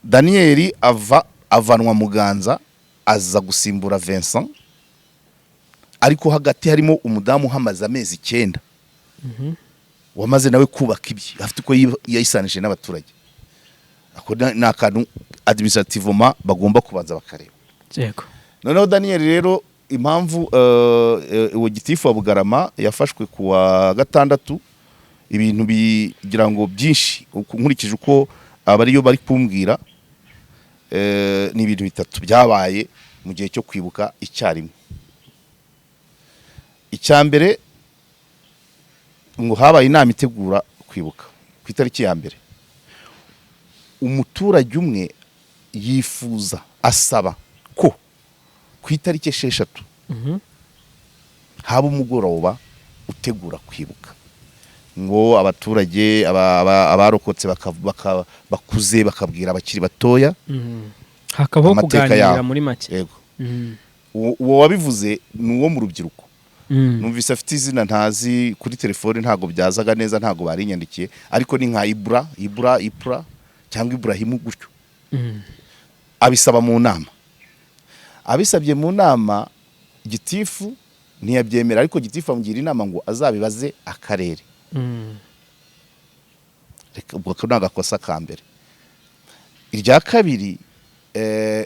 Daniel ava avanwa Muganza, aza gusimbura Vincent, ariko hagati harimo umudamu uhamaze amezi 9 wamaze nawe kubaka ibye, afite uko yayisanishije n'abaturage. Ako ni akantu administrativement bagomba kubanza bakareba. Noneho Daniel rero, impamvu uwo gitifu wa Bugarama yafashwe ku wa gatandatu, ibintu bigira ngo byinshi, nkurikije uko abariyo bari kumbwira, ni ibintu bitatu byabaye mu gihe cyo kwibuka icyarimwe. Icya mbere, ngo habaye inama itegura kwibuka ku itariki ya 1. Umuturage umwe yifuza, asaba ko ku itariki 6 haba umugoroba utegura kwibuka, ngo abaturage abarokotse bakuze bakabwira abakiri batoya Hakabaho amateka kuganira yabo. muri make. Yego. Uwo wabivuze ni uwo mu rubyiruko. Numvise afite izina ntazi kuri telefone, ntabwo byazaga neza, ntabwo barinyandikiye, ariko ni nka Ibura, Ibura, Ipura cyangwa Iburahimu gutyo. Abisaba mu nama. Abisabye mu nama, gitifu ntiyabyemera, ariko gitifu amugira inama ngo azabibaze akarere. Reka, ubwo ako ni agakosa ka mbere. Irya kabiri,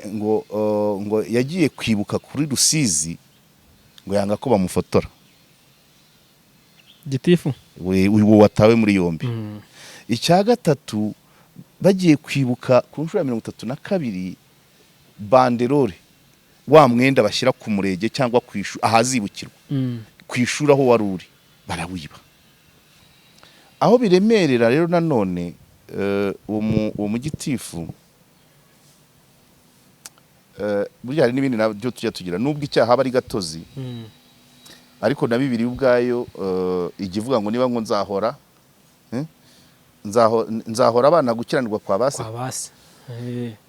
ngo yagiye kwibuka kuri Rusizi, ngo yanga ko bamufotora. Gitifu? Uwo watawe muri yombi. Icya gatatu, bagiye kwibuka ku nshuro ya 32, banderole, wa mwenda bashyira ku murenge cyangwa ku ishuri ahazibukirwa, ku ishuri aho wari uri, barawiba. Aho biremerera rero nanone, uwo mugitifu, burya hari n'ibindi nabyo tujya tugira, nubwo icyaha aba ari gatozi, ariko na Bibiliya ubwayo ijya ivuga ngo niba ngo nzahora, nzahora abana gukiranirwa kwa base. Kwa base.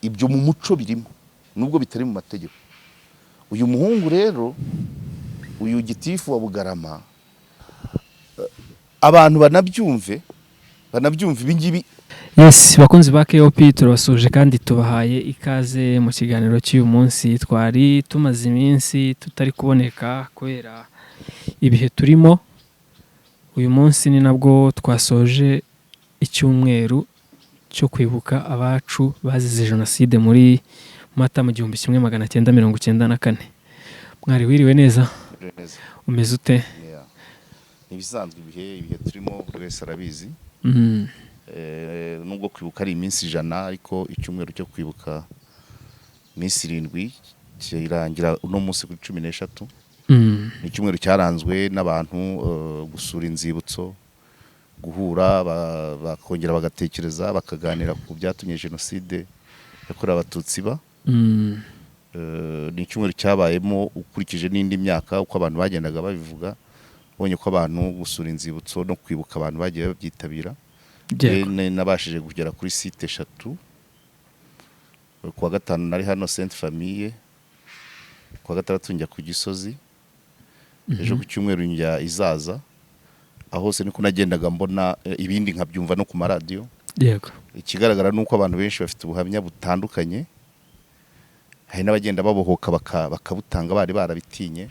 Ibyo mu muco birimo, nubwo bitari mu mategeko. Uyu muhungu rero, uyu gitifu wa Bugarama, abantu banabyumve ibi ngibi. Yes, bakunzi ba KOP, turabasuje kandi tubahaye ikaze mu kiganiro cy'uyu munsi. Twari tumaze iminsi tutari kuboneka kubera ibihe turimo. Uyu munsi ni nabwo twasoje icyumweru cyo kwibuka abacu bazize jenoside muri Mata mu 1994. Mwari wiriwe neza? Umeze ute? Yeah. Ibisanzwe, ibihe turimo buri wese arabizi. Nubwo kwibuka ari iminsi 100, ariko icyumweru cyo kwibuka iminsi 7 kirangira uno munsi kuri 13. Ni icyumweru cyaranzwe n'abantu gusura inzibutso, guhura, bakongera bagatekereza, bakaganira ku byatumye jenoside yakorewe Abatutsi ba. Ni icyumweru cyabayemo, ukurikije n'indi myaka uko abantu bagendaga babivuga, ubonye ko abantu gusura inzibutso no kwibuka abantu bagiye babyitabira. Nabashije kugera kuri site eshatu. Ku wa gatanu nari hano Sainte Famille, ku wa gatandatu njya ku Gisozi, ejo ku cyumweru njya Izaza. Aho hose niko nagendaga mbona, ibindi nkabyumva no ku maradiyo. Ikigaragara ni uko abantu benshi bafite ubuhamya butandukanye. Hari n'abagenda babohoka bakabutanga bari barabitinye.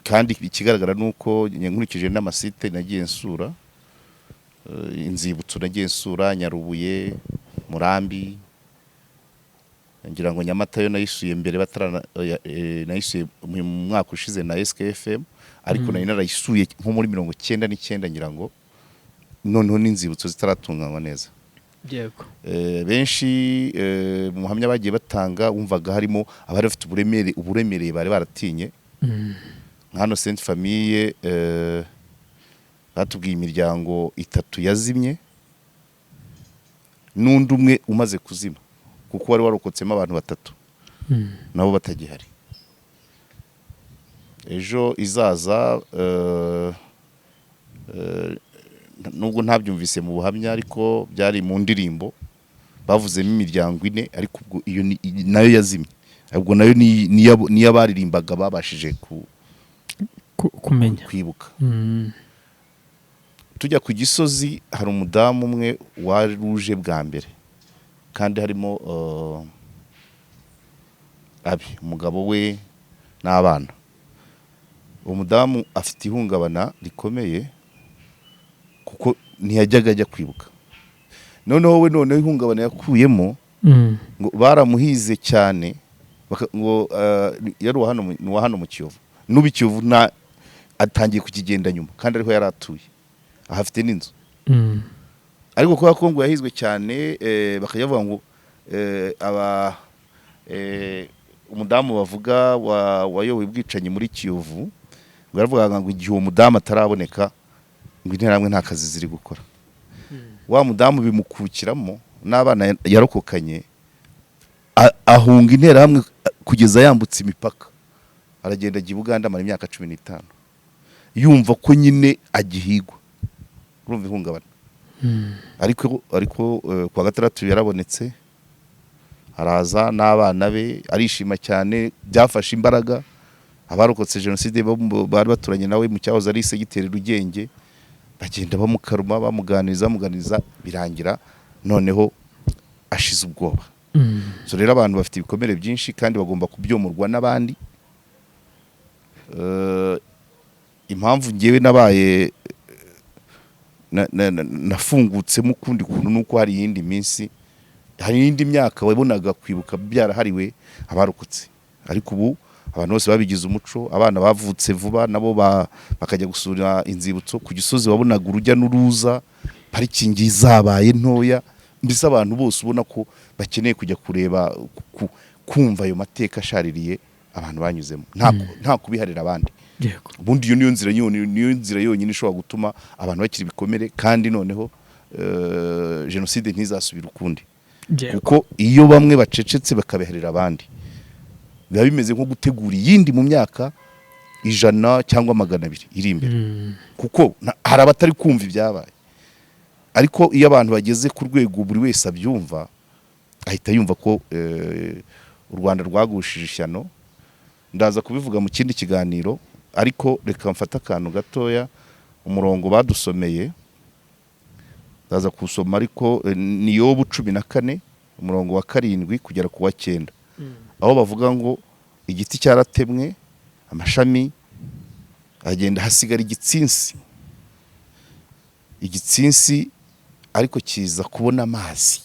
Kandi ikigaragara ni uko nkurikije n'amasite nagiye nsura, inzibutso nagiye nsura, Nyarubuye, Murambi, ngira ngo Nyamata yo nayisuye mbere batarana, oya, nayisuye mu mwaka ushize na SKFM, ariko nari narayisuye nko muri 99, ngira ngo noneho n'inzibutso zitaratunganywa neza. Benshi mu buhamya bagiye batanga, wumvaga harimo abari bafite uburemere, uburemereye bari baratinye. Nka hano Sainte Famille, batubwiye imiryango itatu yazimye n'undi umwe umaze kuzima, kuko wari warokotsemo abantu batatu nabo batagihari. Ejo izaza, nubwo ntabyumvise mu buhamya, ariko byari mu ndirimbo, bavuzemo imiryango ine, ariko ubwo iyo nayo yazimye, ubwo nayo niyo abaririmbaga babashije Kumenya. kwibuka. Tujya ku Gisozi, hari umudamu umwe wari uje bwa mbere. Kandi harimo abe umugabo we n'abana. Uwo mudamu afite ihungabana rikomeye kuko ntiyajyaga ajya kwibuka. Noneho we, noneho ihungabana yakuyemo, ngo baramuhize cyane, ngo yari uwa hano mu Kiyovu. N'ubu Kiyovu nta atangiye kukigenda nyuma, kandi ariho yari atuye, ahafite n'inzu. Ariko kubera ko ngo yahizwe cyane, bakajya bavuga ngo aba umudamu bavuga wayoboye ubwicanyi muri Kiyovu, ngo yaravugaga ngo igihe uwo mudamu ataraboneka, ngo Interahamwe nta kazi ziri gukora. Wa mudamu bimukukiramo n'abana yarokokanye, ahunga Interahamwe kugeza yambutse imipaka, aragenda ajya i Buganda, amara imyaka 15, yumva ko nyine agihigwa. Urumva ihungabana. Ariko kuwa gatandatu yarabonetse, araza n'abana be, arishima cyane. Byafashe imbaraga abarokotse jenoside bari baturanye nawe mu cyahoze ari segiteri Rugenge, bagenda bamukaruma, bamuganiriza, bamuganiriza, birangira noneho ashize ubwoba. So rero abantu bafite ibikomere byinshi kandi bagomba kubyomorwa n'abandi. Impamvu ngewe nabaye nafungutsemo ukundi kuntu, nuko hari iyindi minsi, hari iyindi myaka wabonaga kwibuka byarahariwe abarokotse, ariko ubu abantu bose babigize umuco. Abana bavutse vuba nabo bakajya gusura inzibutso. Ku Gisozi wabonaga urujya n'uruza, parikingi zabaye ntoya, mbese abantu bose ubona ko bakeneye kujya kureba, kumva ayo mateka ashaririye abantu banyuzemo, nta kubiharira abandi. Ubundi iyo niyo nzira yonyine, niyo nzira yonyine ishobora gutuma abantu bakira ibikomere, kandi noneho jenoside ntizasubire ukundi. Kuko iyo bamwe bacecetse bakabiharira abandi, biba bimeze nko gutegura iyindi mu myaka 100 cyangwa 200 iri imbere, kuko hari abatari kumva ibyabaye. Ariko iyo abantu bageze ku rwego buri wese abyumva, ahita yumva ko u Rwanda rwagushije ishyano. Ndaza kubivuga mu kindi kiganiro, ariko reka mfate akantu gatoya. Umurongo badusomeye ndaza kuwusoma, ariko ni Yobu 14, umurongo wa 7 kugera ku wa 9, aho bavuga ngo igiti cyaratemwe, amashami agenda, hasigara igitsinsi. Igitsinsi ariko kiza kubona amazi.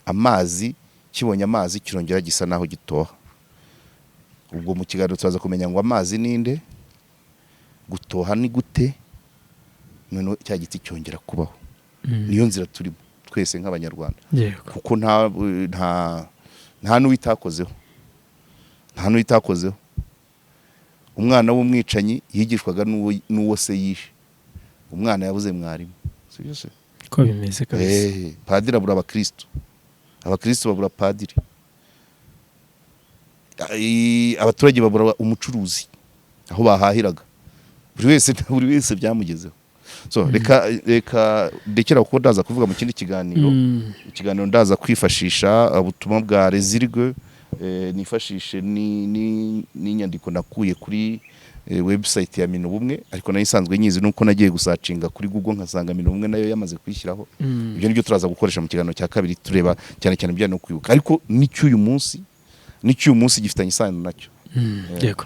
Amazi kibonye amazi, kirongera gisa naho gitoha. Ubwo mu kiganiro turaza kumenya ngo amazi ninde, gutoha ni gute, noneho cya giti cyongera kubaho. Niyo nzira turimo twese nk'Abanyarwanda, kuko nta n'uwitakozeho, nta n'uwitakozeho. Umwana w'umwicanyi yigishwaga n'uwo se yishe. Umwana yabuze mwarimu, si byo se? Ko bimeze kabisa. Padiri abura abakristo, abakristo babura padiri. Abaturage babura umucuruzi aho bahahiraga. Buri wese, buri wese byamugezeho. So reka ndekera, kuko ndaza kuvuga mu kindi kiganiro. Ikiganiro ndaza kwifashisha ubutumwa bwa Rezirwe, nifashishe n'inyandiko nakuye kuri website ya Minubumwe, ariko nayo isanzwe nyizi, nuko nagiye gusearchinga kuri Google nkasanga Minubumwe nayo yamaze kuyishyiraho. Ibyo nibyo turaza gukoresha mu kiganiro cya kabiri, tureba cyane cyane ibijyanye no kwibuka, ariko n'icy'uyu munsi gifitanye isano nacyo. Yego.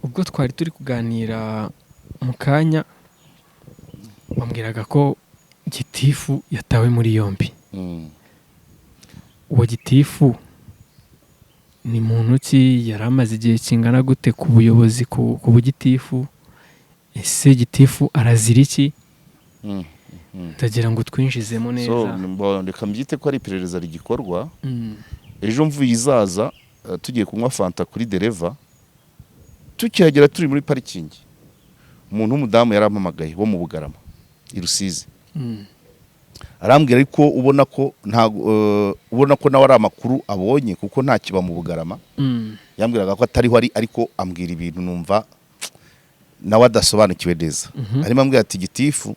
Ubwo twari turi kuganira mu kanya, wambwiraga ko gitifu yatawe muri yombi. Uwo gitifu ni muntu ki? Yari amaze igihe kingana gute ku buyobozi, ku bugitifu? Ese gitifu arazira iki? Ndagira ngo twinjizemo neza. So reka mbyite ko ari iperereza rigikorwa. Ejo mvuye izaza, tugiye kunywa fanta kuri dereva, tukihagera turi muri parikingi, umuntu w'umudamu yarampamagaye wo mu Bugarama i Rusizi. Arambwira, ariko ubona ko ntago, ubona ko nawe ari amakuru abonye, kuko nta kiba mu Bugarama. Yambwiraga ko atariho ari, ariko ambwira ibintu numva nawe adasobanukiwe neza. Arimo ambwira ati gitifu,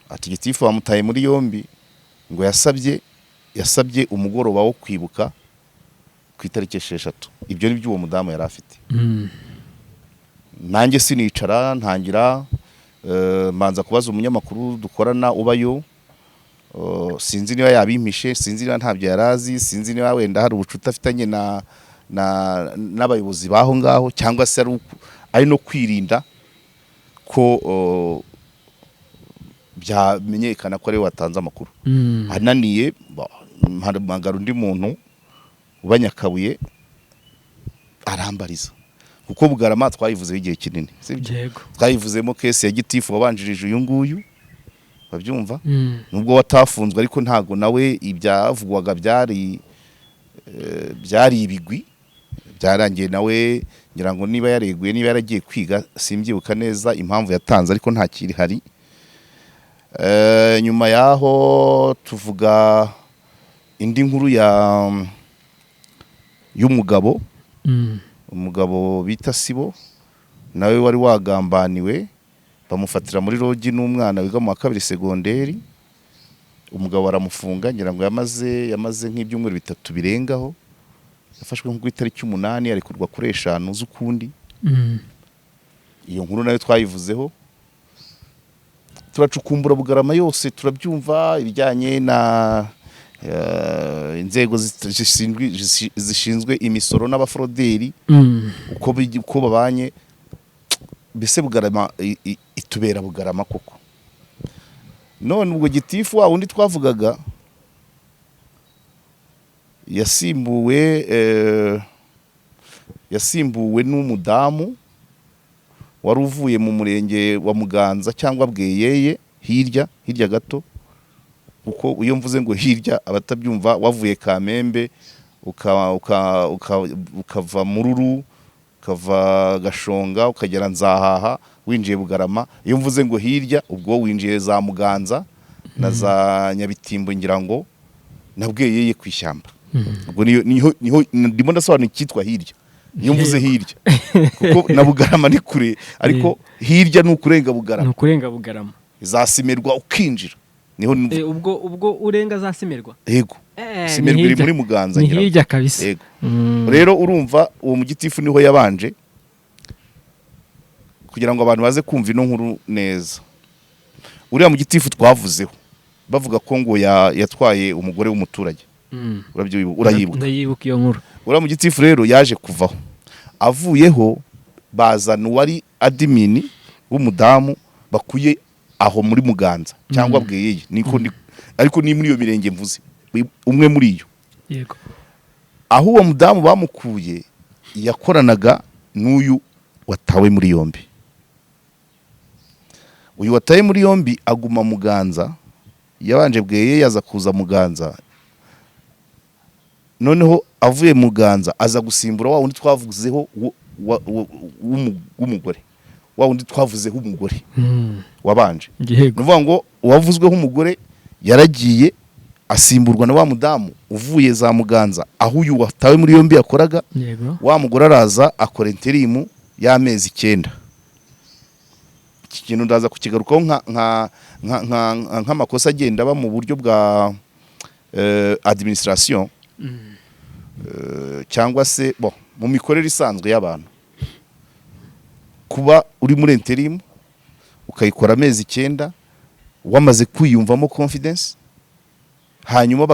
ati gitifu bamutaye muri yombi, ngo yasabye umugoroba wo kwibuka ku itariki 6. Ibyo ni byo uwo mudamu yari afite. Nanjye sinicara, ntangira mbanza kubaza umunyamakuru dukorana ubayo. Sinzi niba yabimpishe, sinzi niba ntabyo yarazi, sinzi niba wenda hari ubucuti afitanye na na n'abayobozi baho ngaho, cyangwa se ari no kwirinda ko byamenyekana ko ariwe watanze amakuru. Ananiye mpamagara undi muntu uba Nyakabuye arambariza, kuko Bugarama twayivuzeho igihe kinini, sibyo? Yego. Twayivuzemo case ya gitifu wabanjirije uyu nguyu, babyumva, nubwo watafunzwe, ariko ntago nawe ibyavugwaga byari ibigwi byarangiye. Nawe ngira ngo niba yareguye, niba yaragiye kwiga, simbyibuka neza impamvu yatanze, ariko nta kiri hari. Nyuma yaho tuvuga indi nkuru ya y'umugabo, umugabo bita Sibo, nawe wari wagambaniwe, bamufatira muri lodge n'umwana wiga mu wa kabiri segonderi. Umugabo baramufunga, ngira ngo yamaze nk'ibyumweru 3 birengaho. Yafashwe nko ku itariki 8, arekurwa kuri 5 z'ukundi. Iyo nkuru nayo twayivuzeho, turacukumbura Bugarama yose, turabyumva, ibijyanye na inzego zishinzwe imisoro n'abaforoderi, uko babanye. Mbese Bugarama itubera Bugarama koko. None ubwo gitifu wa wundi twavugaga yasimbuwe n'umudamu wari uvuye mu murenge wa Muganza cyangwa Bweyeye, hirya hirya gato, kuko iyo mvuze ngo hirya abatabyumva, wavuye Kamembe ukava Mururu, ukava Gashonga, ukagera Nzahaha, winjiye Bugarama. Iyo mvuze ngo hirya, ubwo winjiye za Muganza na za Nyabitimbo, ngira ngo na Bweyeye ku ishyamba. Ubwo niho ndimo ndasobanura icyitwa hirya iyo mvuze hirya, kuko na Bugarama ni kure, ariko hirya ni ukurenga Ni Bugarama. ukurenga Bugarama. Zasimerwa ukinjira niho. Ubwo urenga za Simerwa? Yego. Ni Simerwa iri hirya. muri Muganza, Ni ngira ngo. hirya kabisa. Yego. Rero urumva uwo mugitifu niho yabanje, kugira ngo abantu baze kumva ino nkuru neza. Uriya mugitifu twavuzeho bavuga ko ngo yatwaye umugore w'umuturage. Urayibuka? Ndayibuka iyo nkuru. Uriya mugitifu rero yaje kuvaho. Avuyeho bazana uwari admin w'umudamu bakuye aho muri Muganza cyangwa Bweyeye, niko ariko ni muri iyo mirenge mvuze, umwe muri iyo. Aho uwo mudamu bamukuye yakoranaga n'uyu watawe muri yombi. Uyu watawe muri yombi aguma Muganza, yabanje Bweye, yaza kuza Muganza. Noneho avuye Muganza aza gusimbura wa wundi twavuzeho w'umugore, wa wundi twavuzeho umugore wabanje. Ni ukuvuga ngo uwavuzweho umugore yaragiye, asimburwa na wa mudamu uvuye za Muganza aho uyu watawe muri yombi yakoraga. Wa mugore araza akora interimu y'amezi 9. Iki kintu ndaza kukigarukaho nk'amakosa agenda aba mu buryo bwa administration, cyangwa se bon, mu mikorere isanzwe y'abantu. Kuba uri muri interimu ukayikora amezi 9, wamaze kwiyumvamo confidence, hanyuma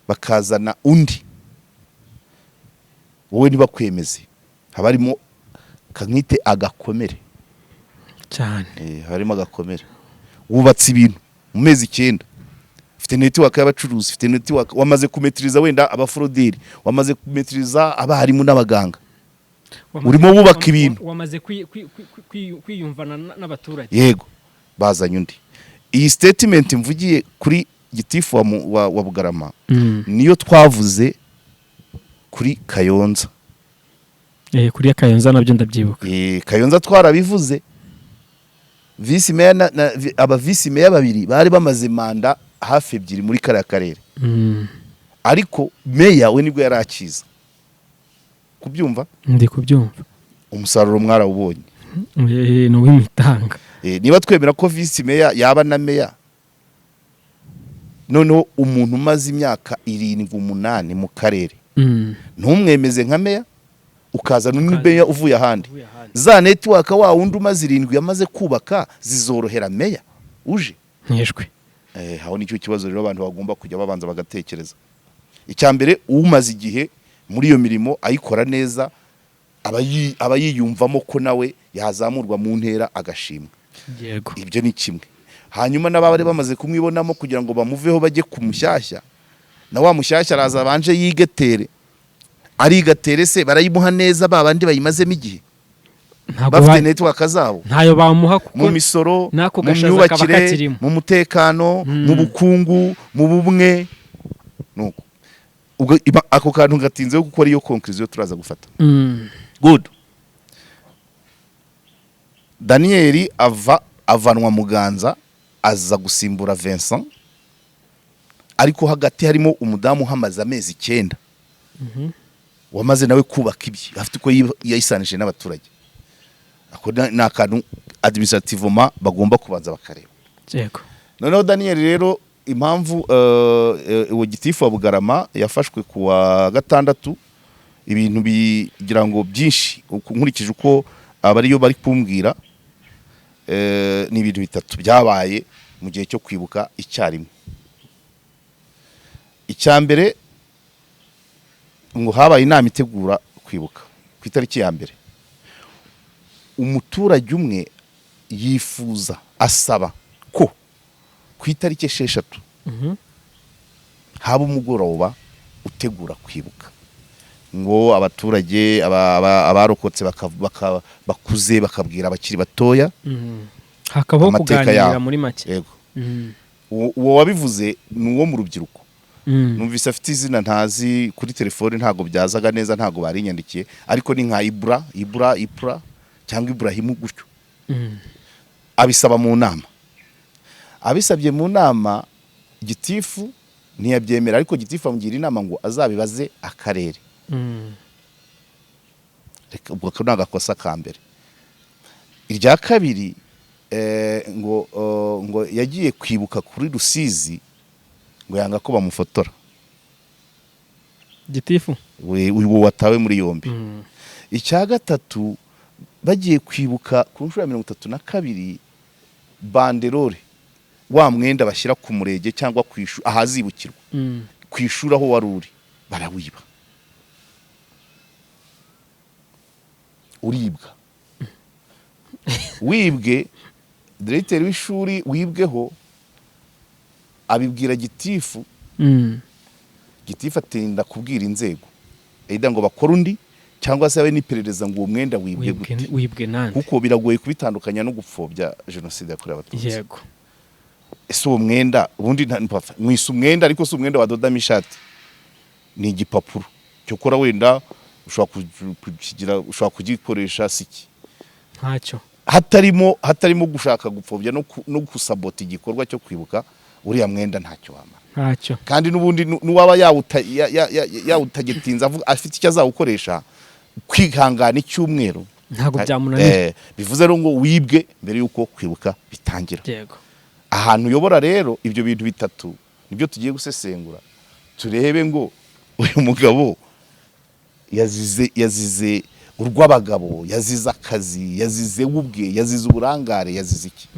bakazana undi, wowe ntibakwemeze, haba harimo kankite agakomere. Cyane. Haba harimo agakomere. Wubatse ibintu mu mezi 9, ufite network y'abacuruzi, ufite network, wamaze kumetiriza wenda abaforoderi, wamaze kumetiriza abarimu n'abaganga, urimo wubaka ibintu. Wamaze kwiyumvana n'abaturage. Yego, bazanye undi. Iyi statement mvugiye kuri gitifu wa Bugarama niyo twavuze kuri Kayonza. Kuri Kayonza nabyo ndabyibuka. Kayonza twarabivuze, vice mayor aba vice mayor babiri bari bamaze manda hafi 2 muri kariya karere, ariko meya we nibwo yari akiza kubyumva. Ndi kubyumva. Umusaruro mwarawubonye. Ni uw'imitanga. Niba twemera ko vice mayor yaba na meya, noneho umuntu umaze imyaka 7, 8 mu karere, ntumwemeze nka meya, ukazana undi meya uvuye ahandi, Uvuye ahandi. za network wa wundi umaze 7 yamaze kubaka zizorohera meya uje? Ntishwe. Aho nicyo kibazo rero abantu bagomba kujya babanza bagatekereza. Icya mbere, umaze igihe muri iyo mirimo ayikora neza aba yiyumvamo ko nawe yazamurwa mu ntera agashimwa. Ibyo ni kimwe. Hanyuma n'abari bamaze kumwibonamo, kugira ngo bamuveho bajye ku mushyashya, na wa mushyashya araza abanje yigetere, arigatere se barayimuha neza ba bandi bayimazemo igihe Ntabwo bafite network zabo ntayo bamuha kuko mu misoro, n'ako mu gashaza kaba myubakire, kakirimo. mu mutekano, mu bukungu, mu bumwe. Nuko ubwo ako kantu gatinzeho kuko ariyo conclusion turaza gufata. Good. Daniel avanwa Muganza, aza gusimbura Vincent, ariko hagati harimo umudamu uhamaze amezi 9 wamaze nawe kubaka ibye, afite uko yayisanishije n'abaturage. Ako ni akantu administrativement bagomba kubanza bakareba. Noneho Daniel rero, impamvu uwo gitifu wa Bugarama yafashwe ku wa gatandatu, ibintu bigira ngo byinshi, nkurikije uko abariyo bari kumbwira, ni ibintu bitatu byabaye mu gihe cyo kwibuka icyarimwe. Icya mbere, ngo habaye inama itegura kwibuka ku itariki ya mbere. Umuturage umwe yifuza, asaba ko ku itariki 6 haba umugoroba utegura kwibuka, ngo abaturage abarokotse bakuze bakabwira abakiri batoya Hakabaho amateka kuganira yabo. muri make. Yego. Uwo wabivuze ni uwo mu rubyiruko. Numvise afite izina ntazi kuri telefone, ntabwo byazaga neza, ntabwo barinyandikiye, ariko ni nka Ibura, Ibura, Ipura cyangwa Iburahimu gutyo. Abisaba mu nama. Abisabye mu nama, gitifu ntiyabyemera, ariko gitifu amugira inama ngo azabibaze akarere. Reka, ubwo ako ni agakosa ka mbere. Irya kabiri, ngo yagiye kwibuka kuri Rusizi, ngo yanga ko bamufotora. Gitifu? Uwo watawe muri yombi. Icya gatatu, bagiye kwibuka ku nshuro ya 32, banderole, wa mwenda bashyira ku murenge cyangwa ku ishuri ahazibukirwa, ku ishuri aho wari uri, barawiba, uribwa. Wibwe, diregiteri w'ishuri wibweho abibwira gitifu. Gitifu atinda kubwira inzego either ngo bakore undi cyangwa se habe n'iperereza ngo uwo mwenda wibwe Wibwe gute, wibwe nande? kuko biragoye kubitandukanya no gupfobya jenoside yakorewe Abatutsi. Ese uwo mwenda ubundi mwise umwenda, ariko si umwenda wadodamo ishati, ni igipapuro cyokora wenda ushobora kukigira, ushobora kugikoresha siki. Ntacyo. Hatarimo gushaka gupfobya no gusabota igikorwa cyo kwibuka, uriya mwenda ntacyo wamara. Ntacyo. Kandi n'ubundi n'uwaba yawutagetinze avuga afite icyo azawukoresha, kwihangana icyumweru Ntabwo byamunanira. Bivuze rero ngo wibwe mbere y'uko kwibuka bitangira. Ahantu uyobora rero, ibyo bintu bitatu nibyo tugiye gusesengura, turebe ngo uyu mugabo yazize urw'abagabo, yazize akazi, yazize we ubwe, yazize uburangare, yazize iki?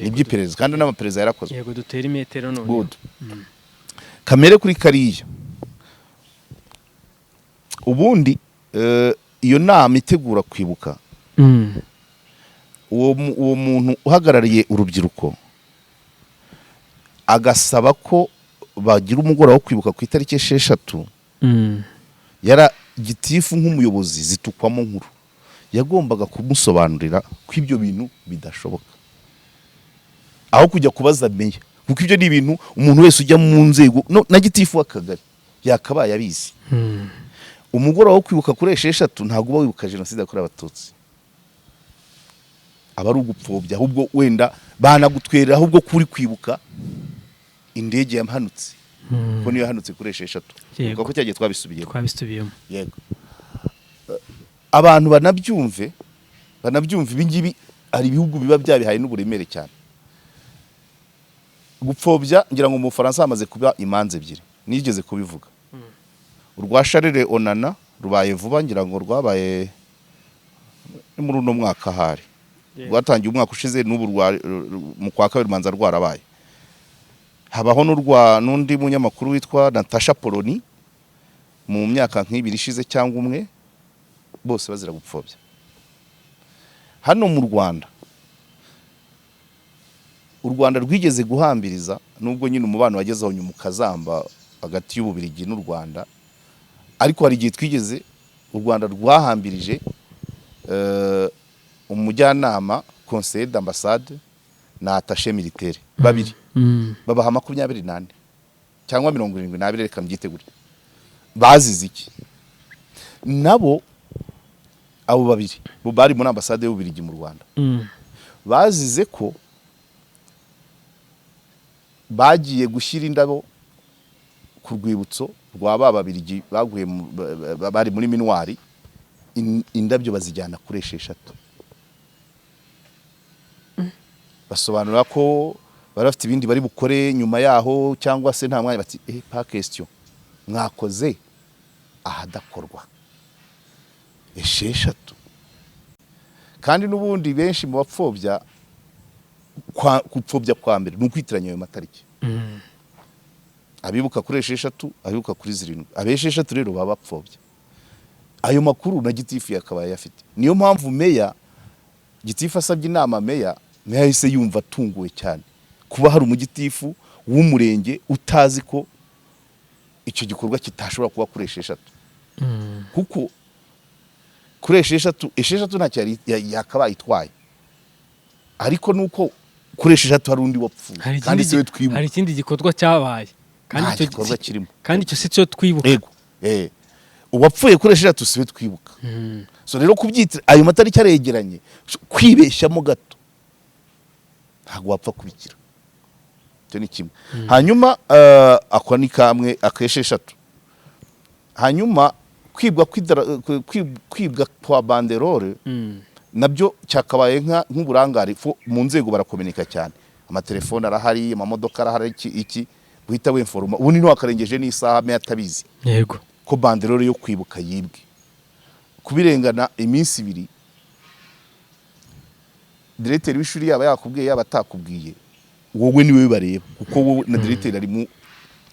Nibyo iperereza, kandi n'amaperereza yarakozwe. Yego, dutere imetero none. Good. Kamere kuri kariya. Ubundi iyo nama itegura kwibuka, uwo muntu uhagarariye urubyiruko agasaba ko bagira umugoroba wo kwibuka ku itariki 6, yara gitifu nk'umuyobozi zitukwamo nkuru, yagombaga kumusobanurira ko ibyo bintu bidashoboka, aho kujya kubaza meya, kuko ibyo ni ibintu umuntu wese ujya mu nzego no, na gitifu w'akagari yakabaye abizi. Umugoroba wo kwibuka kuri 6 ntabwo uba wibuka jenoside yakorewe Abatutsi, aba ari ugupfobya. Ahubwo wenda banagutwerera ahubwo kuri kwibuka indege yahanutse, kuko niyo yahanutse kuri 6. Kuko cyagiye twabisubiyemo. Twabisubiyemo. Yego. Abantu banabyumve, ibi ngibi hari ibihugu biba byabihaye n'uburemere cyane. Gupfobya, ngira ngo mu Bufaransa hamaze kuba imanza ebyiri nigeze kubivuga. Urwa Charles Onana rubaye vuba, ngira ngo rwabaye ni muri uno mwaka ahari, rwatangiye umwaka ushize, n'ubu mu kwa kabiri umanza rwarabaye. Habaho n'undi munyamakuru witwa Natasha Poloni mu myaka nk'ibiri ishize cyangwa umwe, bose bazira gupfobya. Hano mu Rwanda, u Rwanda rwigeze guhambiriza, nubwo nyine umubano wagezeho nyuma ukazamba hagati y'Ububirigi n'u Rwanda, ariko hari igihe twigeze, u Rwanda rwahambirije umujyanama, conseiller d'ambassade na attaché militaire babiri, babaha 24 cyangwa 72, reka mbyite gutyo. Bazize iki? Nabo abo babiri bo bari muri ambasade y'Ububirigi mu Rwanda. Bazize ko bagiye gushyira indabo ku rwibutso rwa ba Babirigi baguye bari muri MINUAR, indabyo bazijyana kuri 6. Basobanura ko bari bafite ibindi bari bukore nyuma yaho cyangwa se nta mwanya. Bati: "Eh, pas question, mwakoze ahadakorwa 6." Kandi n'ubundi benshi mu bapfobya, gupfobya kwa mbere ni ukwitiranya ayo matariki. Abibuka kuri 6, abibuka kuri 7, abesheshatu rero baba bapfobya. Ayo makuru na gitifu yakabaye ayafite. Niyo mpamvu meya, gitifu asabye inama meya, meya yahise yumva atunguwe cyane kuba hari umugitifu w'umurenge utazi ko icyo gikorwa kitashobora kuba kuri 6. Kuko kuri 6, 6 ntacyo yari yakabaye itwaye, ariko nuko kuri 6 hari undi wapfuye Hari kandi ikindi siwe twibuka. Hari ikindi gikorwa cyabaye kandi Nta icyo gikorwa kirimo. Kandi icyo si cyo twibuka. Ego, uwapfuye kuri 6 siwe twibuka. So rero kubyitira ayo matariki aregeranye, so, kwibeshyamo gato ntabwo wapfa kubikira. Icyo ni kimwe. Hanyuma ako ni kamwe akesheshatu. Hanyuma kwibwa kwibwa kwa banderole nabyo cyakabaye nk'uburangare. Mu nzego barakominika cyane, amatelefone arahari, amamodoka arahari, iki iki, guhita winforma. Ubundi ntiwakarengeje n'isaha meya atabizi ko banderole yo kwibuka yibwe. Kubirengana iminsi 2, diregiteri w'ishuri yaba yakubwiye, yaba atakubwiye, wowe niwe bareba, kuko wowe na diregiteri ari mu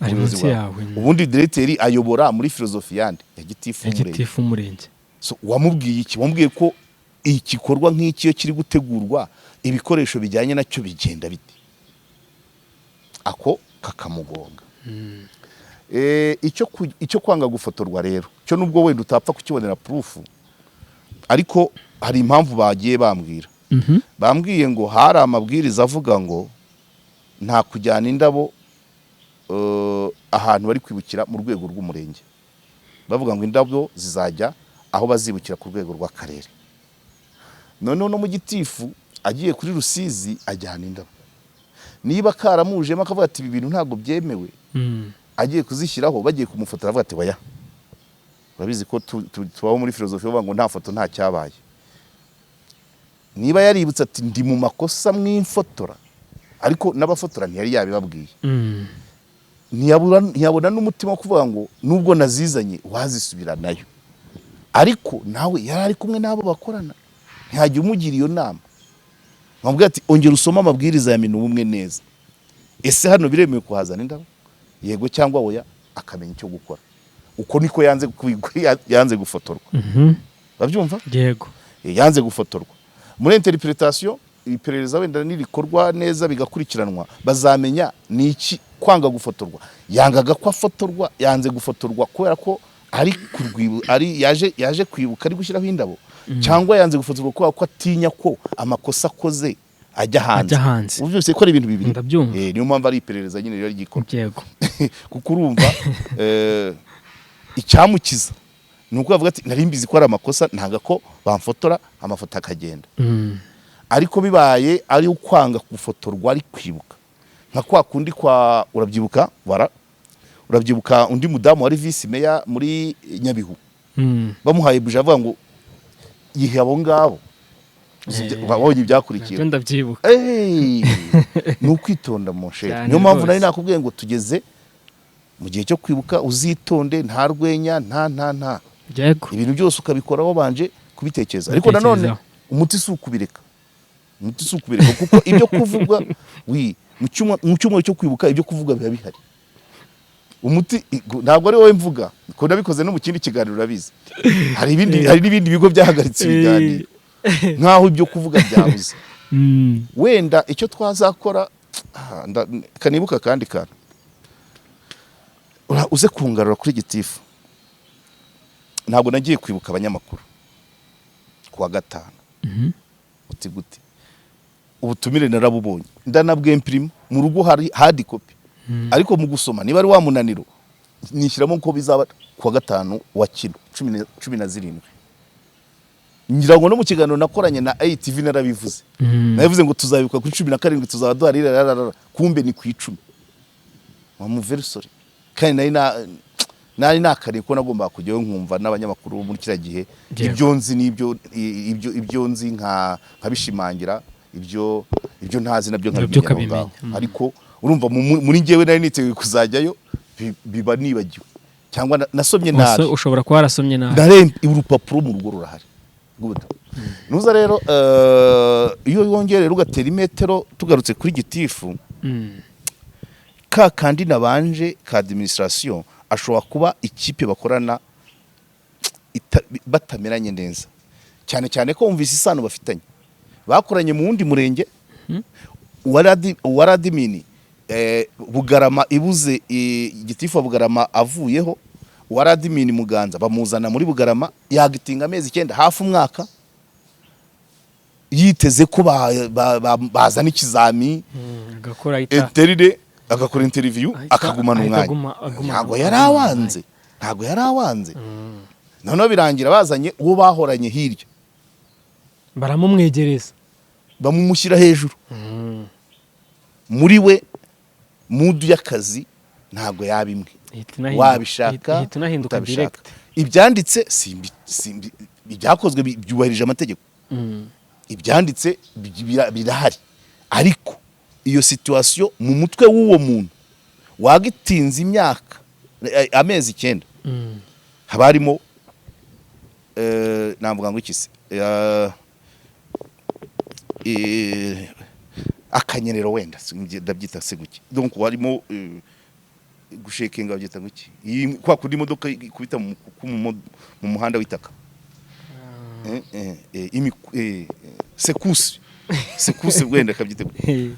Ari buyobozi munsi bwawe. yawe. Ubundi diregiteri ayobora muri filozofi yande? Ya gitifu Ya w'umurenge. Gitifu w'umurenge. So, wamubwiye iki? Wamubwiye ko igikorwa nk'iki iyo kiri gutegurwa, ibikoresho bijyanye nacyo bigenda bite? Ako kakamugonga. Icyo kwanga gufotorwa rero cyo, nubwo wenda utapfa kukibonera proof, ariko hari impamvu bagiye bambwira. Bambwiye ngo hari amabwiriza avuga ngo nta kujyana indabo ahantu bari kwibukira mu rwego rw'umurenge. Bavuga ngo indabo zizajya aho bazibukira ku rwego rw'akarere. Noneho no mu gitifu agiye kuri Rusizi ajyana indabo, niba karamujemo akavuga ati: "Ibi bintu ntabwo byemewe." Agiye kuzishyiraho, bagiye kumufotora, avuga ati: "Oya." Urabizi ko tubaho muri filozofi bavuga ngo nta foto nta cyabaye. Niba yaributse ati: "Ndi mu makosa mwimfotora," ariko n'abafotora ntiyari yabibabwiye. Ntiyabona n'umutima wo kuvuga ngo nubwo nazizanye wazisubiranayo, ariko nawe yari ari kumwe n'abo bakorana, ntihajya umugira iyo nama bamubwira ati: "Ongera usome amabwiriza ya MINUBUMWE neza. Ese hano biremewe kuhazana indabo, yego cyangwa oya?" Akamenya icyo gukora. Uko niko yanze gufotorwa. Babyumva? Yego. Yanze gufotorwa. Muri interpretation, iperereza wenda nirikorwa neza bigakurikiranwa, bazamenya ni iki kwanga gufotorwa. Yangaga ko afotorwa, yanze gufotorwa kubera ko ari ku ari yaje kwibuka, ari gushyiraho indabo, cyangwa yanze gufotorwa kubera ko atinya ko amakosa akoze ajya hanze? Ajya hanze. Ubu byose ko ari ibintu bibiri. Ndabyumva. Niyo mpamvu ari iperereza nyine riba rigikorwa. Kuko urumva icyamukiza ni uko bavuga ati: "Nari mbizi ko ari amakosa, ntaga ko bamfotora," amafoto akagenda. Ariko bibaye ari ukwanga gufotorwa ari kwibuka, nka kwa kundi kwa, urabyibuka, wara urabyibuka undi mudamu wari visi meya muri Nyabihu, bamuhaye buje avuga ngo yihe abo ngabo. Wabonye ibyakurikiye? Nabyo ndabyibuka. Hey, ni ukwitonda mon cher. Cyane Niyo mpamvu nari rwose. nakubwiye ngo tugeze mu gihe cyo kwibuka, uzitonde, nta rwenya, nta nta nta ibintu byose ukabikora wabanje kubitekereza. Ariko nanone Kubitekerezaho. umuti si ukubireka, umuti si ukubireka, kuko ibyo kuvugwa wi Mu cyumweru cyo kwibuka ibyo kuvuga biba bihari. Umuti ntabwo ari wowe mvuga, ko nabikoze no mu kindi kiganiro, urabizi. Hari ibindi, hari n'ibindi bigo byahagaritse ibiganiro nk'aho ibyo kuvuga byabuze. Wenda icyo twazakora, kanibuka kandi kantu. Uze kungarura kuri gitifu. Ntabwo nagiye kwibuka abanyamakuru ku wa gatanu. Uti gute? Ubutumire narabubonye, ndanabwempirima mu rugo, hari hard copy. Ariko mu gusoma, niba ari wa munaniro, nishyiramo ko bizaba ku wa gatanu wa kino 17. Ngira ngo no mu kiganiro nakoranye na ATV narabivuze. Nabivuze ngo tuzabibuka kuri 17, tuzaba duhari rararara, kumbe ni ku 10. Wa very sorry. Kandi nari nakariye ko nagombaga kujyayo nkumva n'abanyamakuru bo muri kiriya gihe. Ibyo nzi n'ibyo ibyo nzi nkabishimangira, ibyo ntazi nabyo Nabyo nkabimenya aho ukabimenya. ngaho. Ariko urumva muri njyewe nari niteguye kuzajyayo, biba nibagiwe cyangwa nasomye nabi. Ushobora kuba warasomye nabi. Ndaremba, urupapuro mu rugo rurahari. Good. Nuza rero, iyo wongeye rero ugatera imetero, tugarutse kuri gitifu, ka kandi nabanje ka administration, ashobora kuba ikipe bakorana batameranye neza cyane cyane ko wumvise isano bafitanye, bakoranye mu wundi murenge. Uwari admin Bugarama ibuze, gitifu wa Bugarama avuyeho, uwari admin Muganza bamuzana muri Bugarama, yagitinga amezi 9, hafi umwaka, yiteze ko bazana ikizami. Agakora ahita interire, agakora interview, akagumana ahita umwanya. agumana Ntabwo yari awanze, ntabwo yari awanze. Noneho birangira bazanye uwo bahoranye hirya. Baramumwegereza. Bamumushyira hejuru. Muri we mood y'akazi ntabwo yaba imwe. Wabishaka, Ihita inahinduka utabishaka. direct. Ibyanditse simbi, ibyakozwe byubahirije amategeko. Ibyanditse birahari, ariko iyo situation mu mutwe w'uwo muntu wagitinze imyaka, amezi 9, haba harimo, navuga ngo iki se, akanyerero wenda, ndabyita se guki? Donc harimo gushekenga, babyita ngo iki? Iyi kwa kundi imodoka ikubita mu muhanda w'itaka. Secousse, secousse wenda akabyita.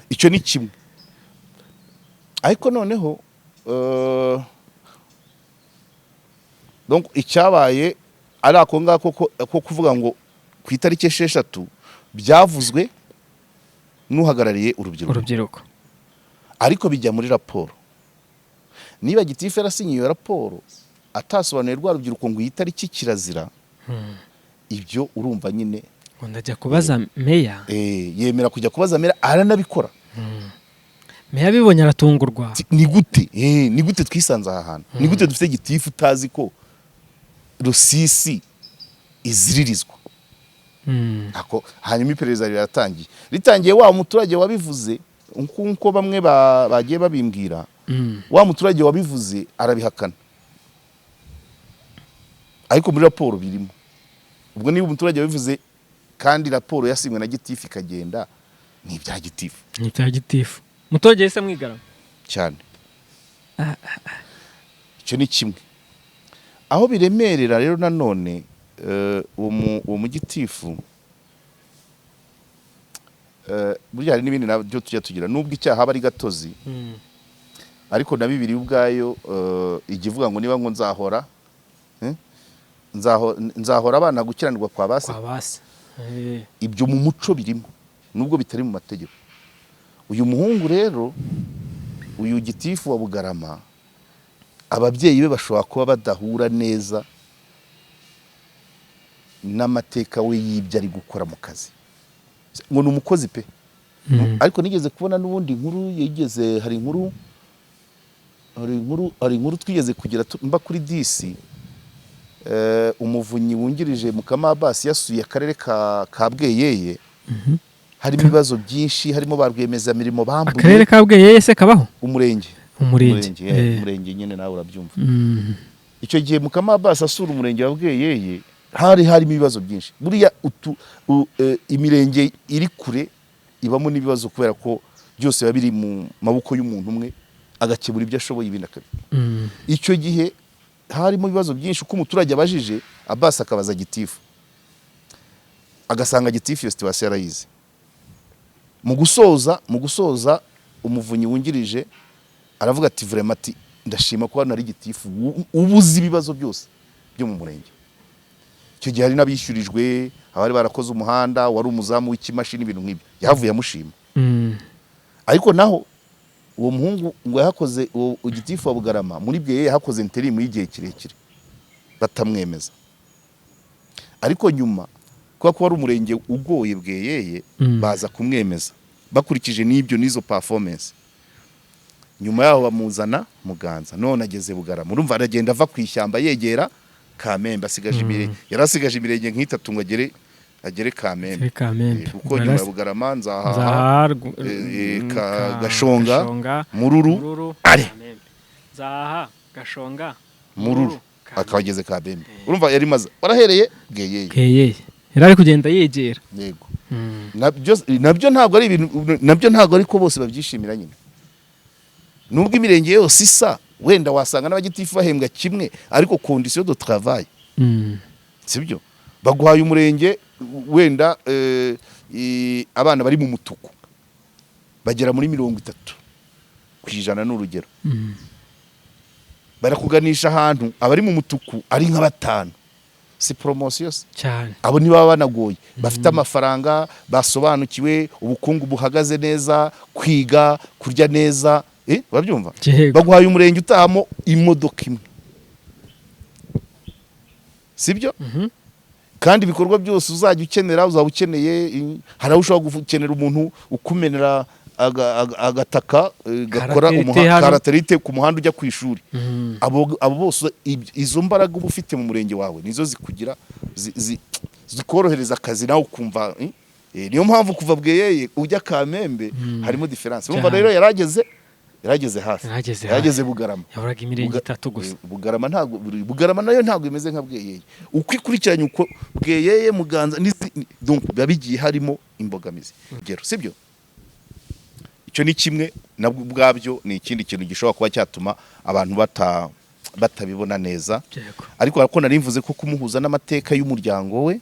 Icyo ni kimwe. Ariko noneho, donc icyabaye ari ako ngako ko kuvuga ngo ku itariki 6 byavuzwe n'uhagarariye urubyiruko. Urubyiruko. Ariko bijya muri raporo. Niba gitifu yarasinye iyo raporo atasobanuye rwa rubyiruko ngo iyi tariki kirazira, ibyo urumva nyine. Ngo ndajya kubaza meya. Yemera kujya kubaza meya, aranabikora. Meya abibonye aratungurwa. Ati, ni gute, ni gute twisanze aha hantu? Ni gute dufite gitifu utazi ko Rusisi iziririzwa? Ako hanyuma iperereza riratangiye. Ritangiye, wa muturage wabivuze, nkuko bamwe bagiye babimbwira, wa muturage wabivuze arabihakana, ariko muri raporo birimo. Ubwo niba umuturage wabivuze kandi raporo yasinywe na gitifu ikagenda, ni ibya gitifu. Ni ibya gitifu. Muturage yahise amwigarama. Cyane. Icyo ni kimwe. Aho biremerera rero nanone, uwo mugitifu, burya hari n'ibindi nabyo tujya tugira, nubwo icyaha aba ari gatozi, ariko na Bibiliya ubwayo ijya ivuga ngo niba ngo nzahora, nzahora abana gukiranirwa kwa base. Kwa base. Ibyo mu muco birimo nubwo bitari mu mategeko. Uyu muhungu rero, uyu gitifu wa Bugarama, ababyeyi be bashobora kuba badahura neza n'amateka we y'ibyo ari gukora mu kazi, ngo ni umukozi pe. Ariko nigeze kubona n'ubundi inkuru yigeze, hari inkuru twigeze kugira mba kuri disi, umuvunyi wungirije Mukama Abbas yasuye akarere ka Bweyeye, harimo ibibazo byinshi, harimo ba rwiyemezamirimo bambuye. Akarere ka Bweyeye se kabaho? Umurenge. Umurenge. Umurenge nyine, nawe urabyumva. Icyo gihe Mukama Abbas asura umurenge wa Bweyeye, hari harimo ibibazo byinshi. Buriya imirenge iri kure ibamo n'ibibazo kubera ko Byose biba biri mu maboko y'umuntu umwe, agakemura ibyo ashoboye, ibindi akabi. Icyo gihe harimo ibibazo byinshi, uko umuturage abajije, Abbas akabaza gitifu, agasanga gitifu iyo situation yarayize. Mu gusoza umuvunyi wungirije aravuga ati: "Vraiment," ati, "ndashima ko hano ari gitifu uba uzi ibibazo byose byo mu murenge." Icyo gihe hari n'abishyurijwe, abari barakoze umuhanda, wari umuzamu w'ikimashini, ibintu nk'ibyo, yahavuye amushima. Ariko naho uwo muhungu ngo yahakoze, uwo gitifu wa Bugarama muri bwe yahakoze intérim y'igihe kirekire batamwemeza. Ariko nyuma, kubera ko wari umurenge ugoye Bweyeye, baza kumwemeza bakurikije n'ibyo n'izo performance. Nyuma yaho bamuzana Muganza, none ageze Bugarama. Urumva aragenda ava ku ishyamba yegera Kamembe, asigaje imirenge, yari asigaje imirenge nk'itatu ngo agere Kamembe. Agere Kamembe. Kuko nyuma ya Bugarama, Nzahaha, Nzaha, Gashonga, Gashonga, Mururu, Mururu, Are. Kamembe. Nzaha, Gashonga, Mururu, Kamembe. Akaba ageze Kamembe. Urumva yari maze warahereye Bweyeye. Bweyeye yari ari kugenda yegera. Yego. Nabyo ntabwo ari ibintu, nabyo ntabwo ariko bose babyishimira nyine, nubwo imirenge yose isa, wenda wasanga n'abagitifu bahembwa kimwe, ariko condition de travail, sibyo? Baguhaye umurenge wenda abana bari mu mutuku bagera muri 30%, ni urugero. Barakuganisha ahantu abari mu mutuku ari nka batanu, si promotion se? Cyane. Abo ntibaba banagoye, bafite amafaranga, basobanukiwe, ubukungu buhagaze neza, kwiga, kurya neza, urabyumva? Yego. Baguhaye umurenge utahamo imodoka imwe, sibyo? Mhm. Kandi ibikorwa byose uzajya ukenera, uzaba ukeneye, hari aho ushobora gukenera umuntu ukumenera agataka gakora Ka latérite hano. Ka latérite ku muhanda ujya ku ishuri. Abo bose, izo mbaraga uba ufite mu murenge wawe nizo zikugira zikorohereza akazi, nawe ukumva, eh? Niyo mpamvu kuva Bweyeye ujya Kamembe harimo différence, urumva? Cyane. Rero yarageze hafi. Yarageze. Yarageze Bugarama. Yahoraga imirenge itatu gusa. Bugarama ntabwo, Bugarama nayo ntabwo imeze nka Bweyeye uko ikurikiranye, uko Bweyeye, Muganza donc biba bigiye harimo imbogamizi. Urugero, sibyo? Icyo ni kimwe, nabwo ubwabyo ni ikindi kintu gishobora kuba cyatuma abantu batabibona neza. Ariko ko nari mvuze ko kumuhuza n'amateka y'umuryango we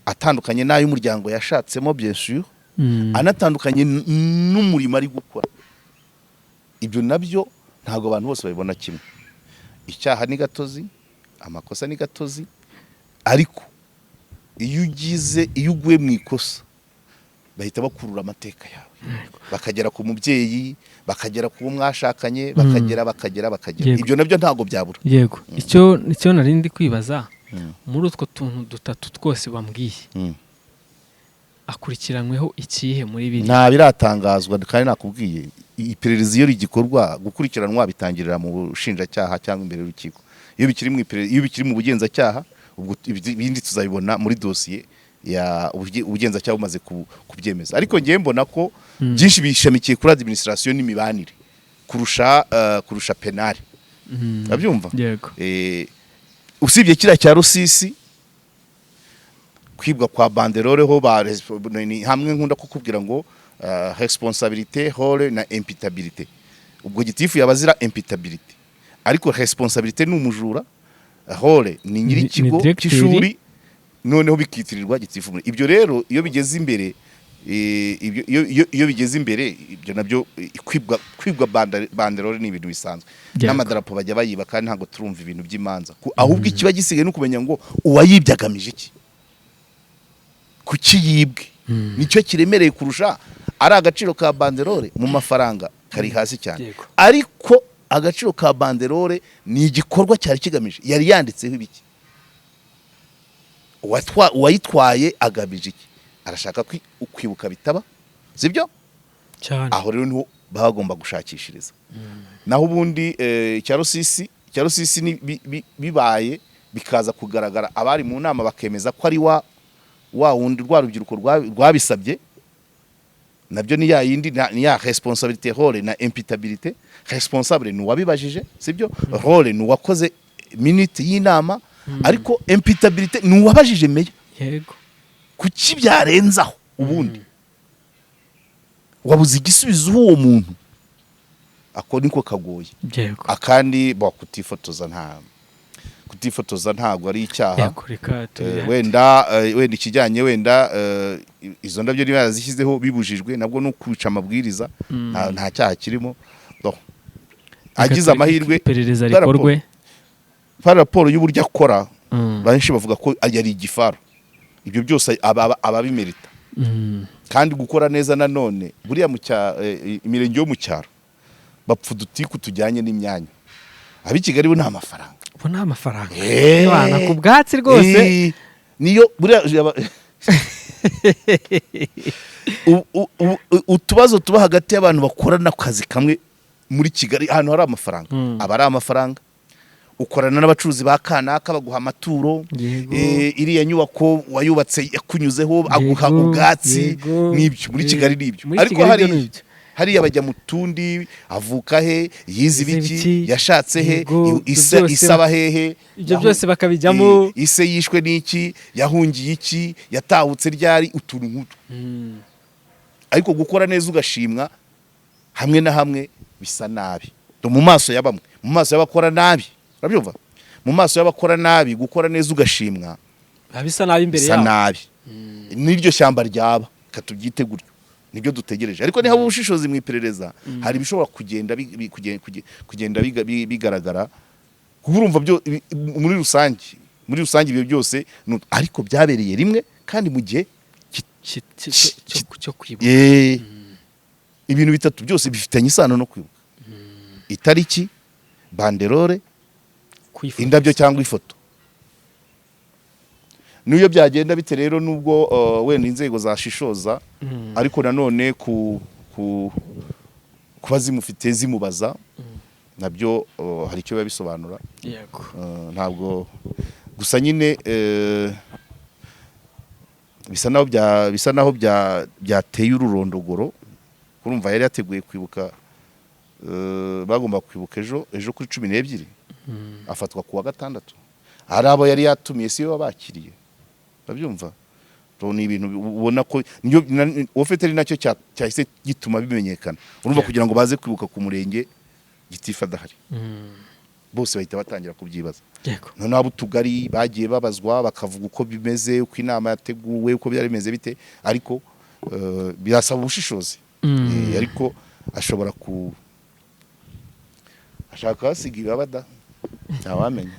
atandukanye n'ay'umuryango yashatsemo, bien sûr, anatandukanye n'umurimo ari gukora, ibyo nabyo ntabwo abantu bose babibona kimwe. Icyaha ni gatozi, amakosa ni gatozi, ariko iyo uguye mu ikosa bahita bakurura amateka yawe, bakagera ku mubyeyi, bakagera ku wo mwashakanye, bakagera, bakagera, bakagera. Ibyo nabyo ntabwo byabura. Yego, icyo nari ndi kwibaza, muri utwo tuntu dutatu twose bambwiye, akurikiranyweho ikihe muri biri? Nta biratangazwa, kandi nakubwiye, iperereza iyo rigikorwa, gukurikiranwa bitangirira mu bushinjacyaha cyangwa imbere y'urukiko. Iyo bikiri mu iperereza, iyo bikiri mu bugenzacyaha, ubwo ibindi tuzabibona muri dosiye ya ubugenzacyaha bumaze kubyemeza. Ariko ngewe mbona ko byinshi bishamikiye kuri administration n'imibanire kurusha pénal. Urabyumva? Yego. Usibye kiriya cya Rusisi, kwibwa kwa banderole ho ba ni hamwe nkunda kukubwira ngo responsabilité, rôle na imputabilité. Ubwo gitifu yabazira imputabilité, ariko responsabilité ni umujura, rôle ni nyir'ikigo Ni directeur. cy'ishuri, noneho bikitirirwa gitifu. Ibyo rero iyo bigeze imbere, iyo bigeze imbere, ibyo nabyo, kwibwa banderole ni ibintu bisanzwe. N'amadarapo bajya bayiba, kandi ntabwo turumva ibintu by'imanza. Ahubwo ikiba gisigaye ni ukumenya ngo uwayibye agamije iki, kuki yibwe? Nicyo kiremereye kurusha. Ari agaciro ka banderole mu mafaranga kari hasi cyane. Ariko agaciro ka banderole ni igikorwa cyari kigamije, yari yanditseho ibiki, uwayitwaye agamije iki, arashaka kwibuka bitaba, sibyo? Cyane. Aho rero niho baba bagomba gushakishiriza. Naho ubundi icya Rusisi ni bibaye bikaza kugaragara, abari mu nama bakemeza ko ari wa wundi rwa rubyiruko rwabisabye, nabyo ni ya yindi ni ya responsabilité, rôle na imputabilité. Responsable ni uwabibajije, sibyo? Rôle ni uwakoze minute y'inama, ariko imputabilité ni uwabajije meya. Kuki byarenzaho ubundi? Wabuze igisubizo uwo muntu, ako niko kagoye. Akandi bo kutifotoza, nta kutifotoza, ntabwo ari icyaha. Yego, reka Wenda ikijyanye wenda izo ndabyo niba yarazishyizeho bibujijwe, nabwo no kwica amabwiriza, nta cyaha kirimo. Do. Reka Agize amahirwe iperereza rikorwe. Par rapport y'uburyo akora, benshi bavuga ko yari igifaru, ibyo byose aba abimerita. Kandi gukora neza nanone buriya mu imirenge yo mu cyaro bapfa udutiku tujyanye n'imyanya, ab'i Kigali bo ni amafaranga. Ubu ni amafaranga. Bana ku bwatsi rwose. Niyo buriya utubazo tuba hagati y'abantu bakorana akazi kamwe muri Kigali, ahantu hari amafaranga, aba ari amafaranga. Ukorana n'abacuruzi ba kanaka, baguha amaturo. Iriya nyubako wayubatse yakunyuzeho, aguha ubwatsi. N'ibyo muri Kigali nibyo. Muri Ariko Kigali hari ibyo nibyo. hariya bajya mu tundi: avuka he, yize Yize ibiki, ibiki, yashatse he, ibyo byose isaba hehe, ibyo byose bakabijyamo. Ise yishwe n'iki, yahungiye iki, yatahutse ryari, utuntu nk'utu. Ariko gukora neza ugashimwa hamwe na hamwe bisa nabi mu maso ya bamwe, mu maso y'abakora nabi, urabyumva, mu maso y'abakora nabi gukora neza ugashimwa Biba bisa nabi imbere bisa yabo. nabi. N'iryo shyamba ryaba, reka tubyite gutyo, nibyo dutegereje. Ariko niba ubushishozi mu iperereza, hari ibishobora kugenda bigaragara, kuko urumva byo muri rusange ibyo byose ariko byabereye rimwe kandi mu gihe Cyo kwibuka. Ibintu bitatu byose bifitanye isano no kwibuka: itariki, banderole, Kwifotoza. indabyo cyangwa ifoto. N'iyo byagenda bite rero, nubwo wenda inzego zashishoza, ariko nanone ku kuba zimufite zimubaza, nabyo hari icyo biba bisobanura. Ntabwo gusa nyine bisa naho byateye ururondogoro. Urumva yari yateguye kwibuka, bagomba kwibuka ejo kuri 12, afatwa kuwa gatandatu. Hari abo yari yatumiye, si bo bakiriye, urabyumva. So, ni ibintu ubona ko niyo ufite ari nacyo cyahise gituma bimenyekana, urumva, kugira ngo baze kwibuka ku murenge gitifu adahari, bose bahita batangira kubyibaza. Noneho ab'utugari bagiye babazwa, bakavuga uko bimeze, uko inama yateguwe, uko byari bimeze bite, ariko birasaba ubushishozi. Ariko ashobora ku ashaka kuhasiga ibabada, ntawamenya.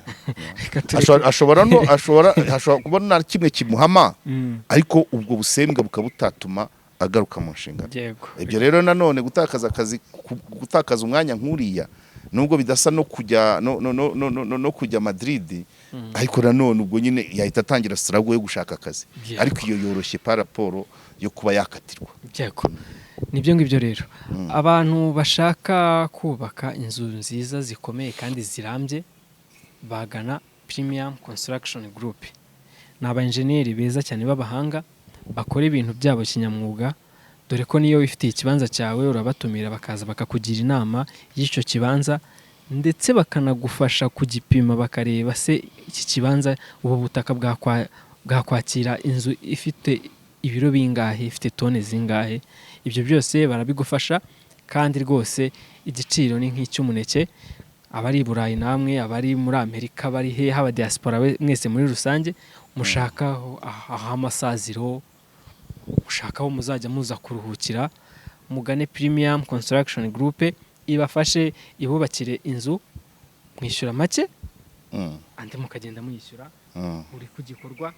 Reka tureke. Ashobora no ashobora kubona na kimwe kimuhama, ariko ubwo busembwa bukaba butatuma agaruka mu nshingano. Ibyo rero nanone gutakaza akazi, gutakaza umwanya nk'uriya, nubwo bidasa no kujya no kujya Madrid, ariko nanone ubwo nyine yahita atangira struggle yo gushaka akazi. Ariko iyo yoroshye par rapport yo kuba yakatirwa. Yego, nibyo ngibyo rero. Abantu bashaka kubaka inzu nziza zikomeye kandi zirambye bagana Premium Construction Group. Ni aba enjeniyeri beza cyane b'abahanga, bakora ibintu byabo kinyamwuga, dore ko niyo wifitiye ikibanza cyawe urabatumira bakaza bakakugira inama y'icyo kibanza, ndetse bakanagufasha kugipima, bakareba se iki kibanza, ubu butaka bwakwakira inzu ifite ibiro bingahe, ifite tone zingahe. Ibyo byose barabigufasha, kandi rwose igiciro ni nk'icy'umuneke. Abari i Burayi namwe, abari muri Amerika, bari he, haba diaspora mwese muri rusange, mushaka aho amasaziro, mushaka aho muzajya muza kuruhukira, mugane Premium Construction Group ibafashe ibubakire inzu, mwishyura make, andi mukagenda muyishyura buri ku gikorwa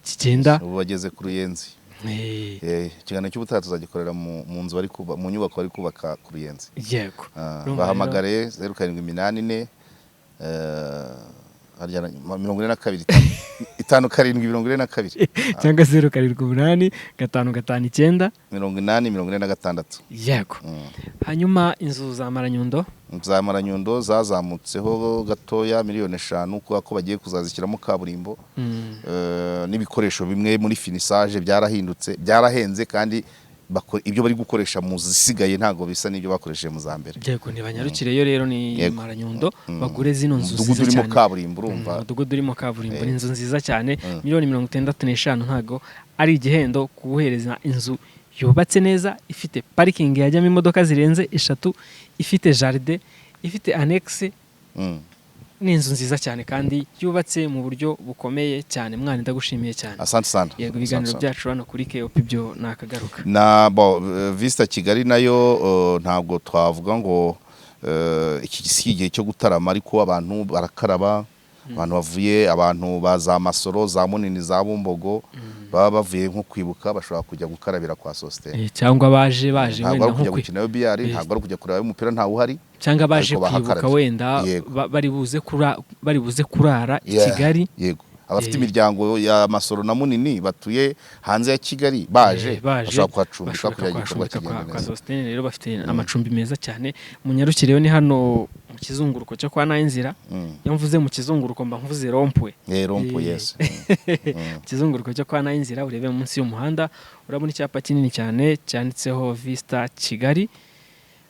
kigenda. Ubu bageze ku Ruyenzi. Ikiganiro cy'ubutaha tuzagikorera mu nzu bari kuba, mu nyubako bari kubaka ku Ruyenzi. Urumva Bahamagare 0784 harya 42 57 42. Cyangwa 078 559 80 46. Yego. Hanyuma inzu za Maranyundo? Za Maranyundo zazamutseho gatoya miliyoni 5, kubera ko bagiye kuzazishyiramo kaburimbo. N'ibikoresho bimwe muri finissage byarahindutse, byarahenze, kandi ibyo bari gukoresha mu zisigaye ntabwo bisa n'ibyo bakoresheje mu za mbere. Yego, ntibanyarukireyo rero ni Maranyundo, bagure zino nzu Umudugudu nziza urimo cyane. kaburimbo, urumva. Umudugudu urimo kaburimbo, ni inzu nziza cyane. Miliyoni 65 ntabwo ari igihendo kuguhereza inzu. Yubatse neza, ifite parikingi yajyamo imodoka zirenze eshatu, ifite jardin, ifite annexe. Ni inzu nziza cyane kandi yubatse mu buryo bukomeye cyane. Mwana, ndagushimiye cyane. Asante sana. Yego, ibiganiro Asante sana. byacu hano kuri KOP byo nakagaruka. Na bo Vista Kigali nayo ntabwo twavuga ngo iki si igihe cyo gutarama, ariko abantu barakaraba, abantu bavuye, abantu ba za Masoro, za Munini, za Bumbogo, baba bavuye nko kwibuka, bashobora kujya gukarabira kwa Sositene. Cyangwa baje Ntabwo wenda ari ukujya nko gukina biyari, ntabwo ari ukujya kureba umupira, ntawe uhari. Cyangwa baje Ariko kwibuka bahakarabye. wenda bari buze kurara i Kigali. Yego, abafite imiryango ya Masoro na Munini batuye hanze ya Kigali baje, baje bashobora kuhacumbika bashobora kugira ngo igikorwa kuhacumbika kigende kwa neza. Sositene. Rero bafite amacumbi meza cyane. Munyarukire, ni hano mu kizunguruko cyo kwa Nayinzira. Iyo mvuze mu kizunguruko mba mvuze rond-point. Rond-point. Yes. Mu kizunguruko cyo kwa Nayinzira, urebe munsi y'umuhanda, urabona icyapa kinini cyane cyanditseho Vista Kigali.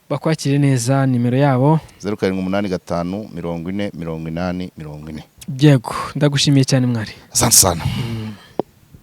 Bakwakire neza. Nimero yabo? 0785 40 80 40. Yego, ndagushimiye cyane, mwari. Asante sana.